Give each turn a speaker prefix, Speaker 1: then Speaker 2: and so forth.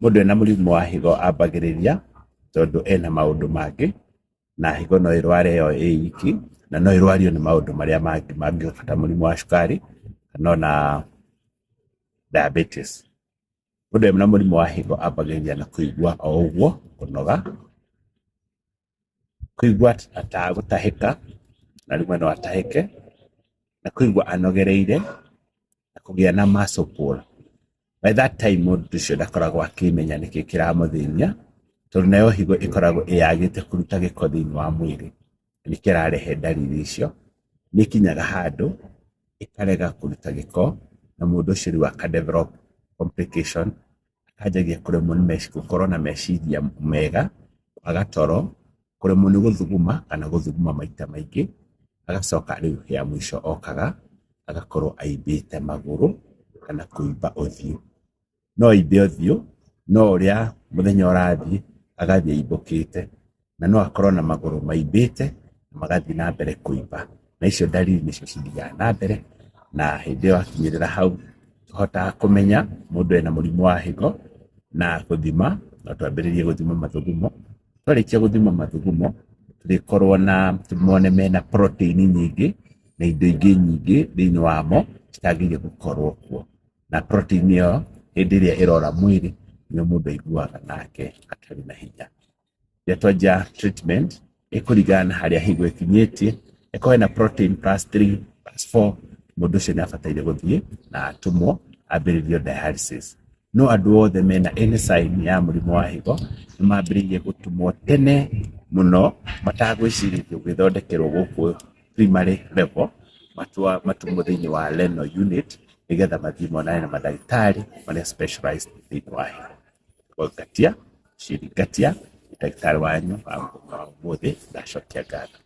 Speaker 1: Mũndũ ena mũrimũ wa higo ambagĩrĩria tondũ ena maũndũ mangĩ, na higo no ĩrware yo ĩ iki, na no ĩrwario nĩ maũndũ marĩa mangĩ mangĩũka ta mũrimũ wa cukari kana ona diabetes. Mũndũ ena mũrimũ wa higo ambagĩrĩria na kũigua o ũguo kũnoga, kũigua ta agũtahĩka, na rĩmwe no atahĩke, na kũigua anogereire, na kũgĩa na muscle pull. By that time mũndũ ũcio ndakoragwo akĩmenya nĩkĩ kĩramũthĩnia, tondũ nayo higo ĩkoragwo ĩyagĩte kũruta gĩko thĩinĩ wa mwĩrĩ, nĩkĩo ĩrarehe ndariri icio. Nĩ ĩkinyaga handũ ĩkarega kũruta gĩko, na mũndũ ũcio rĩu aka develop complication, akanjagia kũremwo nĩ gũkorwo na meciria mega, kwaga toro, kũremwo nĩ gũthuguma kana gũthuguma maita maingĩ, agacoka rĩu ya mũico okaga agakorwo aimbĩte magũrũ kana kũimba ũthiũ. No aimbe ũthiũ, no ũrĩa mũthenya ũrathiĩ agathiĩ aimbũkĩte, na no akorwo na magũrũ maimbĩte na magathiĩ na mbere kũimba. Na icio ndariri nĩcio cithiaga na mbere, na hĩndĩ ĩyo akinyĩrĩra hau tũhotaga kũmenya mũndũ ena mũrimũ wa higo na gũthima, no twambĩrĩrie gũthima mathugumo. Twarĩkia gũthima mathugumo, tũrĩkorwo na tũmone mena protein nyingĩ na indo ingĩ nyingĩ thĩinĩ wamo citagĩrĩire gũkorwo kuo. Na protein ĩyo hĩndĩ ĩrĩa ĩrora mwĩrĩ nĩyo mũndũ aiguaga nake atarĩ na hinya. Rĩrĩa twanjia treatment ĩkũringana na harĩa higo ĩkinyĩtie, ĩkorwo ĩna protein plus 3 plus 4, mũndũ ũcio nĩ abataire gũthiĩ na atũmwo ambĩrĩrio dialysis. No andũ othe mena any sign ya mũrimũ wa higo nĩ mambĩrĩirie gũtũmwo tene mũno matagwĩcirĩrio gwĩthondekerwo gũkũ primary level, matũmwo thĩinĩ wa renal unit nĩgetha mathiĩ monane na mandagĩtarĩ marĩa specialized thĩinĩ wa higo. Ngatia, Shiri Ngatia, ndagĩtarĩ wanyu wa mũthĩ, ndacokia ngatho.